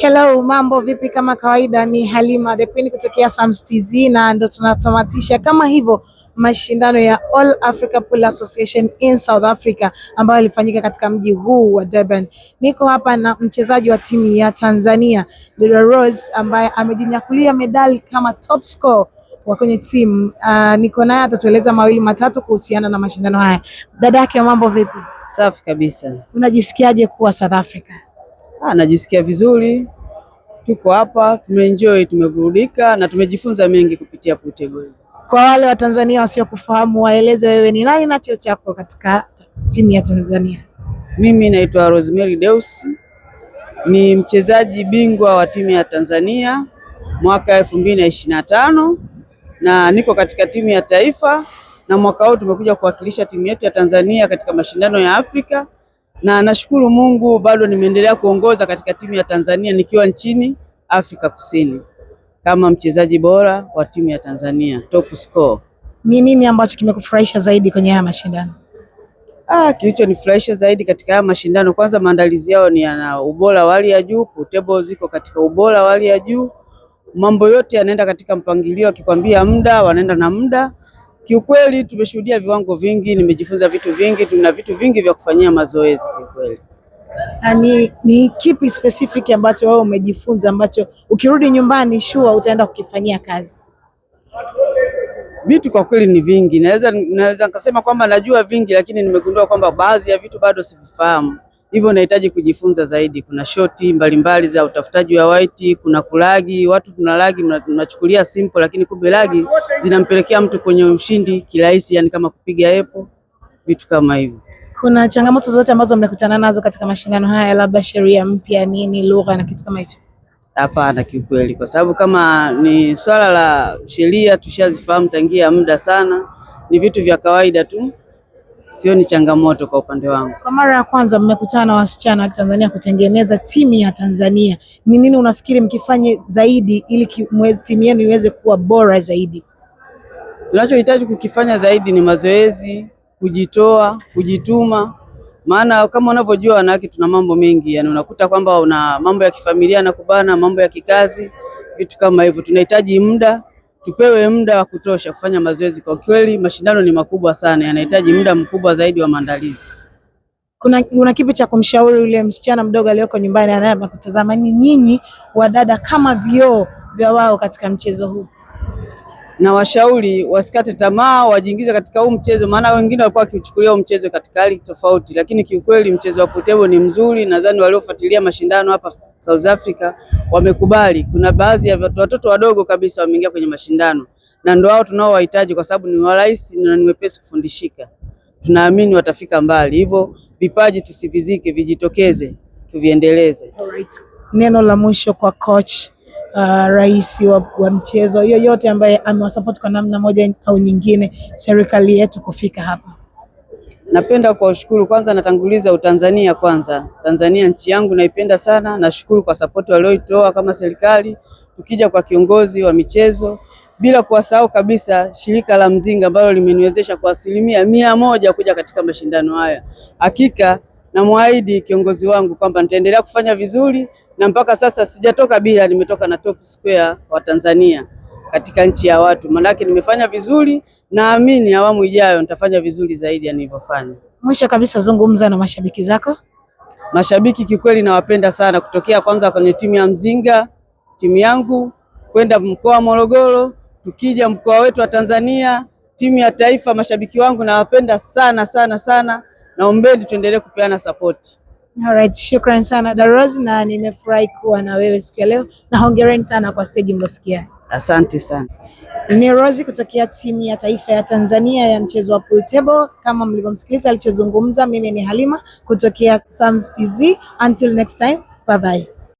Hello, mambo vipi? Kama kawaida ni Halima the Queen kutokea Sams TZ, na ndo tunatamatisha kama hivyo mashindano ya All Africa Pool Association in South Africa ambayo ilifanyika katika mji huu wa Durban. Niko hapa na mchezaji wa timu ya Tanzania Dada Rose ambaye amejinyakulia medali kama top scorer wa kwenye timu. Niko naye atatueleza mawili matatu kuhusiana na mashindano haya. Dada yake, mambo vipi? Safi kabisa. Unajisikiaje kuwa South Africa? Ah, najisikia vizuri. Tuko hapa, tumeenjoy, tumeburudika na tumejifunza mengi kupitia pool table. Kwa wale wa Tanzania wasiokufahamu, waeleze wewe ni nani na cheo chako katika timu ya Tanzania. Mimi naitwa Rosemary Deus, ni mchezaji bingwa wa timu ya Tanzania mwaka 2025 na niko katika timu ya taifa, na mwaka huu tumekuja kuwakilisha timu yetu ya Tanzania katika mashindano ya Afrika, na nashukuru Mungu bado nimeendelea kuongoza katika timu ya Tanzania nikiwa nchini Afrika Kusini kama mchezaji bora wa timu ya Tanzania, top score. Ni nini ambacho kimekufurahisha zaidi kwenye haya mashindano? Ah, kilichonifurahisha zaidi katika haya mashindano, kwanza maandalizi yao ni yana ubora wa hali ya juu, pool table ziko katika ubora wa hali ya juu, mambo yote yanaenda katika mpangilio, akikwambia muda wanaenda na muda. Kiukweli tumeshuhudia viwango vingi, nimejifunza vitu vingi, tuna vitu vingi vya kufanyia mazoezi kiukweli. Na ni kipi specific ambacho wewe umejifunza ambacho ukirudi nyumbani sure utaenda kukifanyia kazi? Vitu kwa kweli ni vingi, naweza nikasema kwamba najua vingi, lakini nimegundua kwamba baadhi ya vitu bado sivifahamu, hivyo nahitaji kujifunza zaidi. Kuna shoti mbalimbali za utafutaji wa white, kuna kulagi. Watu tunalagi, mnachukulia simple, lakini kumbe lagi zinampelekea mtu kwenye ushindi kirahisi, yani kama kupiga apple, vitu kama hivyo. Kuna changamoto zote ambazo mmekutana nazo katika mashindano haya, labda sheria mpya, nini, lugha na kitu kama hicho? Hapana, kiukweli, kwa sababu kama ni swala la sheria tushazifahamu tangia muda sana, ni vitu vya kawaida tu, sio ni changamoto kwa upande wangu. Kwa mara ya kwanza mmekutana na wasichana wa Tanzania kutengeneza timu ya Tanzania, ni nini unafikiri mkifanye zaidi ili timu yenu iweze kuwa bora zaidi? Tunachohitaji kukifanya zaidi ni mazoezi, kujitoa, kujituma, maana kama unavyojua wanawake tuna mambo mengi, yani unakuta kwamba una mambo ya kifamilia na kubana, mambo ya kikazi, vitu kama hivyo. Tunahitaji muda, tupewe muda wa kutosha kufanya mazoezi. Kwa kweli mashindano ni makubwa sana, yanahitaji muda mkubwa zaidi wa maandalizi. Una kipi cha kumshauri yule msichana mdogo aliyoko nyumbani anayekutazama, ni nyinyi wadada kama vioo vya wao katika mchezo huu? Na washauri wasikate tamaa, wajiingize katika huu mchezo, maana wengine walikuwa wakiuchukulia huu mchezo katika hali tofauti, lakini kiukweli mchezo wa pool table ni mzuri. Nadhani waliofuatilia mashindano hapa South Africa wamekubali. Kuna baadhi ya watoto wadogo kabisa wameingia kwenye mashindano, na ndio hao tunaowahitaji, kwa sababu ni warahisi na ni wepesi kufundishika. Tunaamini watafika mbali, hivyo vipaji tusivizike, vijitokeze, tuviendeleze. Alright. Neno la mwisho kwa coach, rais wa mchezo yoyote ambaye amewasupport kwa namna moja au nyingine serikali yetu kufika hapa. Napenda kuwashukuru kwanza, natanguliza Utanzania kwanza. Tanzania nchi yangu naipenda sana, nashukuru kwa sapoti walioitoa kama serikali. Tukija kwa kiongozi wa michezo, bila kuwasahau kabisa shirika la Mzinga ambalo limeniwezesha kwa 100% kuja katika mashindano haya. Hakika namwahidi kiongozi wangu kwamba nitaendelea kufanya vizuri, na mpaka sasa sijatoka bila, nimetoka na top scorer wa Tanzania katika nchi ya watu, manake nimefanya vizuri, naamini awamu ijayo nitafanya vizuri zaidi ya nilivyofanya. Mwisho kabisa, zungumza na mashabiki zako. Mashabiki kikweli nawapenda sana, kutokea kwanza kwenye timu ya Mzinga, timu yangu, kwenda mkoa wa Morogoro, tukija mkoa wetu wa Tanzania, timu ya taifa, mashabiki wangu nawapenda sana sana sana, naombeni tuendelee kupeana support. Alright, shukran sana Darose, na nimefurahi kuwa na wewe siku ya leo na hongereni sana kwa stage mliofikia. Asante sana. Ni Rose kutokea timu ya taifa ya Tanzania ya mchezo wa pool table. Kama mlivyomsikiliza alichozungumza, mimi ni Halima kutokea Sams TZ. Until next time, bye bye.